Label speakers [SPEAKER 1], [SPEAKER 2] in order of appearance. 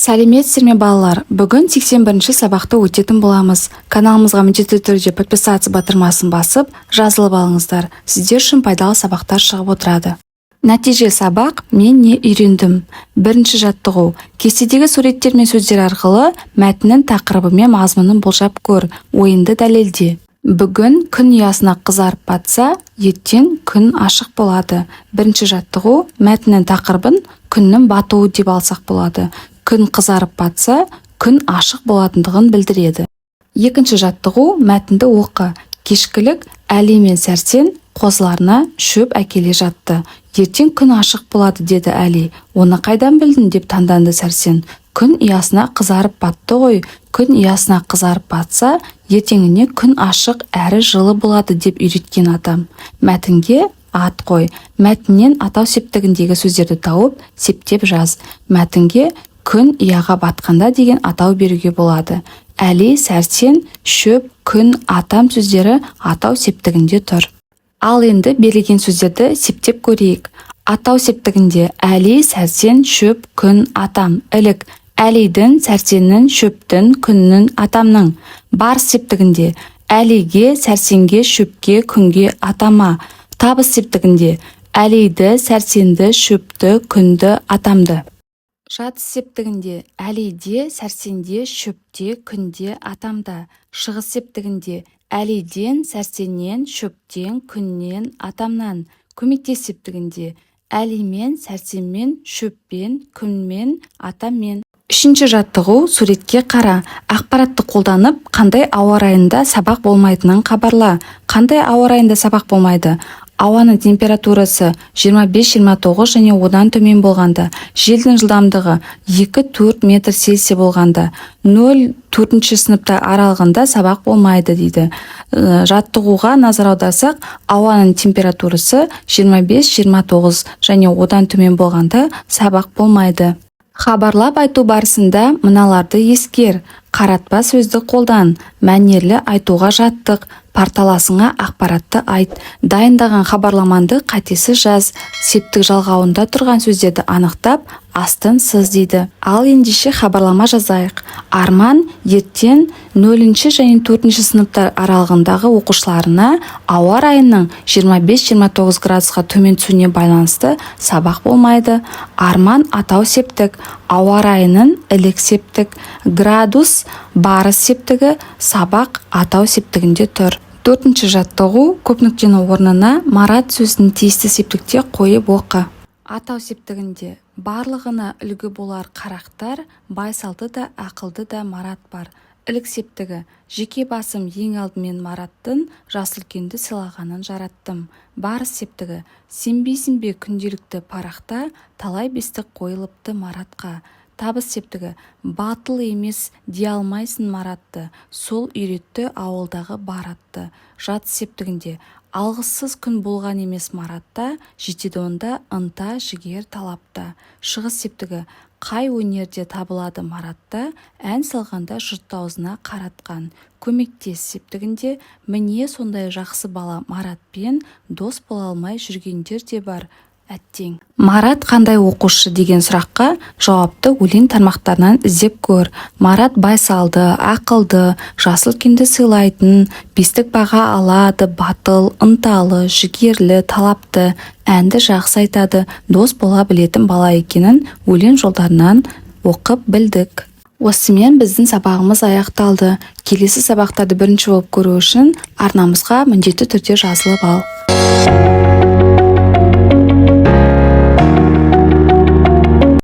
[SPEAKER 1] Сәлеметсіздер ме, балалар! Бүгін 81-ші сабақты өтетін боламыз. Каналымызға міндетті түрде «Подписаться» батырмасын басып, жазылып алыңыздар. Сіздер үшін пайдалы сабақтар шығып отырады. Нәтиже сабақ: «Мен не үйрендім?» Бірінші жаттығу. Кестедегі суреттер мен сөздер арқылы мәтіннің тақырыбы мен мазмұнын болжап көр, ойыңды дәлелде. Бүгін күн ұясына қызарып батса, ертең күн ашық болады. Бірінші жаттығу. Мәтіннің тақырыбын «Күннің батуы» деп алсақ болады. Күн қызарып батса, күн ашық болатындығын білдіреді. Екінші жаттығу. Мәтінді оқы. Кешкілік Әли мен Сәрсен қозыларына шөп әкеле жатты. «Ертең күн ашық болады», – деді Әли. «Оны қайдан білдің?» – деп таңданды Сәрсен. «Күн ұясына қызарып батты ғой. Күн ұясына қызарып батса, ертеңіне күн ашық әрі жылы болады деп үйреткен атам». Мәтінге ат қой. Мәтіннен атау септігіндегі сөздерді тауып, септеп жаз. Мәтінге «Күн ұяға батқанда» деген атау беруге болады. Әли, Сәрсен, шөп, күн, атам сөздері атау септігінде тұр. Ал енді берілген сөздерді септеп көрейік. Атау септігінде Әли, Сәрсен, шөп, күн, атам. Ілік: Әлидің, Сәрсеннің, шөптің, күннің, атамның. Барыс септігінде Әлиге, Сәрсенге, шөпке, күнге, атама. Табыс септігінде Әлиді, Сәрсенді, шөпті, күнді, атамды. Жатыс септігінде Әлиде, Сәрсенде, шөпте, күнде, атамда. Шығыс септігінде Әлиден, Сәрсеннен, шөптен, күннен, атамнан. Көмектес септігінде Әлимен, Сәрсенмен, шөппен, күнмен, атаммен. Үшінші жаттығу. Суретке қара. Ақпаратты қолданып, қандай ауа райында сабақ болмайтынын хабарла. Қандай ауа райында сабақ болмайды? Ауаның температурасы 25-29 және одан төмен болғанда, желдің жылдамдығы 2-4 метр цельсия болғанда, 0-4 сыныпта аралығында сабақ болмайды дейді. Жаттығуға назар аударсақ, ауаның температурасы 25-29 және одан төмен болғанда сабақ болмайды. Хабарлап айту барысында мыналарды ескер: қаратпа сөзді қолдан, мәнерлі айтуға жаттық, парталасыңа ақпаратты айт, дайындаған хабарламаңды қатесіз жаз, септік жалғауында тұрған сөздерді анықтап, астын сыз дейді. Ал ендеше хабарлама жазайық. Арман ертең 0 және 4 сыныптар аралығындағы оқушыларына ауа райының 25-29 градусқа төмен түсуіне байланысты сабақ болмайды. Арман атау септік, ауа райының ілік септік, градус барыс септігі, сабақ атау септігінде тұр. Төртінші жаттығу. Көп нүктенің орнына «Марат» сөзін тиісті септікте қойып оқы. Атау септігінде барлығына үлгі болар қарақтар, байсалды да, ақылды да Марат бар. Ілік септігі: жеке басым ең алдымен Мараттың жасы үлкенді сыйлағанын жараттым. Барыс септігі: сенбейсің бе, күнделікті парақта талай бестік қойылыпты Маратқа. Табыс септігі: батыл емес дей алмайсың Маратты, сол үйретті ауылдағы бар атты. Жатыс септігінде алғыссыз күн болған емес Маратта, жетеді онда ынта, жігер, талапта. Шығыс септігі: қай өнерде табылады Маратта, ән салғанда жұрт аузына қаратқан. Көмектес септігінде міне сондай жақсы бала Маратпен дос бола алмай жүргендер де бар, әттең. «Марат қандай оқушы?» деген сұраққа жауапты өлең тармақтарынан іздеп көр. Марат байсалды, ақылды, жасы үлкенді сыйлайтын, бестік баға алады, батыл, ынталы, жігерлі, талапты, әнді жақсы айтады, дос бола білетін бала екенін өлең жолдарынан оқып білдік. Осымен біздің сабағымыз аяқталды. Келесі сабақтарды бірінші болып көру үшін арнамызға міндетті түрде жазылып ал.